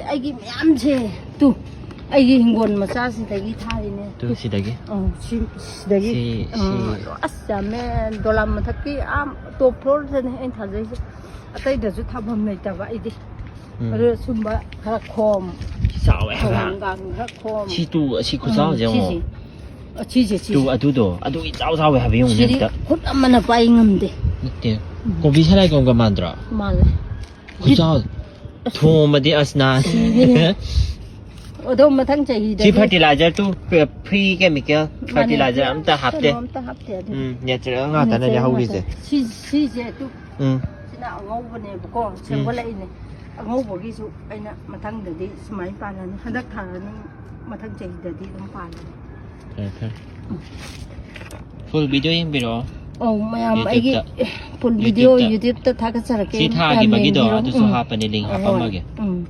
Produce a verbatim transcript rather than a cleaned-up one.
ꯑꯩꯒꯤ ꯃꯌꯥꯝꯁꯦ ꯇꯨ, ꯑꯩꯒꯤ ꯍꯤꯡꯒꯣꯜ ꯃꯆꯥꯁꯤꯗꯒꯤ ꯊꯥꯔꯤꯅꯦ꯫ ꯇꯨ ꯁꯤꯗꯒꯤ ꯑꯣ, ꯁꯤ, ꯁꯤꯗꯒꯤ ꯁꯤ- ꯑꯥ, ꯑꯁ ꯌꯥꯝꯃꯦ꯫ ꯗꯣꯂꯥꯟ ꯃꯊꯛꯀꯤ ꯑꯥ ꯇꯣꯞ ꯐ꯭ꯂꯣꯔꯗꯅꯦ ꯑꯩꯅ ꯊꯥꯖꯩꯁꯦ꯫ ꯑꯇꯩꯗꯁꯨ ꯊꯥꯐꯝ ꯂꯩꯇꯕ ꯑꯩꯗꯤ꯫ ꯎꯝ. ꯑꯗꯨ ꯁꯨꯝꯕ ꯈꯔ ꯈꯣꯝ, ꯆꯥꯎꯋꯦ ꯍꯥꯏꯕ꯫ ꯍꯪꯒꯥꯝ ꯈꯔ ꯈꯣꯝ꯫ ꯁꯤ ꯇꯨ ꯑꯁꯤ ꯈꯨꯆꯥꯎꯁꯦ ꯎꯝ, ꯌꯦꯡꯉꯣ. ꯁꯤꯁꯦ꯫ ꯑ, ꯁꯤꯁꯦ, ꯁꯤꯁꯦ꯫ ꯇꯨ ꯑꯗꯨꯗꯣ ꯑꯗꯨ ꯏꯆꯥꯎ ꯆꯥꯎꯋꯦ ꯍꯥꯏꯕ, ꯌꯦꯡꯉꯨꯅꯦ ꯁꯤꯗꯤ ꯑꯝꯇ. ꯈꯨꯠ ꯑꯃꯅ ꯄꯥꯏ ꯉꯝꯗꯦ꯫ ꯅꯠꯇꯦ. ꯀꯣꯕꯤ ꯁꯂꯥꯏ ꯀꯣꯝꯒ ꯃꯥꯟꯗ꯭ꯔꯣ? ꯃꯥꯜꯂꯦ꯫ ꯈꯨꯆꯥꯎ. ꯊꯣꯝꯃꯗꯤ ꯑꯁ ꯅꯥꯅꯤ. ꯁꯤꯅꯤ꯫ ꯑꯗꯣ ꯃꯊꯪ ꯆꯍꯤꯗꯗꯤ ꯁꯤ ꯐꯔꯇꯤꯂꯥꯏꯖꯔ ꯇꯨ, ꯐ꯭ꯔꯤ ꯀꯦꯃꯤꯀꯦꯜ ꯃꯥꯅꯦ, ꯐꯔꯇꯤꯂꯥꯏꯖꯔ ꯑꯝꯇ ꯍꯥꯞꯇꯦ. ꯀꯩꯅꯣ ꯑꯝꯇ ꯍꯥꯞꯇꯦ ꯑꯗꯨ. ꯎꯝ, ꯅꯦꯆꯔꯦꯜ ꯉꯥꯛꯇꯅꯅꯦ ꯅꯦꯆꯔꯦꯜ ꯍꯧꯔꯤꯁꯦ. ꯉꯥꯛꯇ꯫ ꯁꯤ, ꯁꯤꯁꯦ ꯇꯨ, ꯎꯝ. ꯁꯤꯅ ꯑꯉꯧꯕꯅꯦꯕꯀꯣ, ꯁꯦꯝꯒꯠꯂꯛꯏꯅꯦ꯫ ꯑꯉꯧꯕꯒꯤꯁꯨ ꯑꯩꯅ ꯃꯊꯪꯗꯗꯤ ꯁꯨꯃꯥꯏꯅ ꯄꯥꯜꯂꯅꯤ꯫ ꯍꯟꯗꯛ ꯊꯥꯔꯅꯤ, ꯃꯊꯪ ꯆꯍꯤꯗꯗꯤ ꯑꯗꯨꯝ ꯄꯥꯜꯂꯅꯤ꯫ ꯐꯔꯦ, ꯐꯔꯦ. ꯐꯨꯜ ꯚꯤꯗꯤꯑꯣ ꯌꯦꯡꯕꯤꯔꯛꯑꯣ. ꯑꯧ, ꯃꯌꯥꯝ ꯑꯩꯒꯤ YouTube-ꯇ. ꯐꯨꯜ ꯚꯤꯗꯤꯑꯣ YouTube-ꯇ. YouTube-ꯇ ꯊꯥꯒꯠꯆꯔꯛꯀꯦ꯫ ꯁꯤ ꯌꯥꯝ ꯊꯥꯈꯤꯕꯒꯤꯗꯣ ꯌꯦꯡꯕꯤꯔꯣ꯫ ꯑꯗꯨꯁꯨ ꯎꯝ. ꯍꯥꯞꯄꯅꯦ, link ꯍꯣꯏ, ꯍꯣꯏ. ꯍꯥꯞꯄꯝꯃꯒꯦ. ꯎꯝ.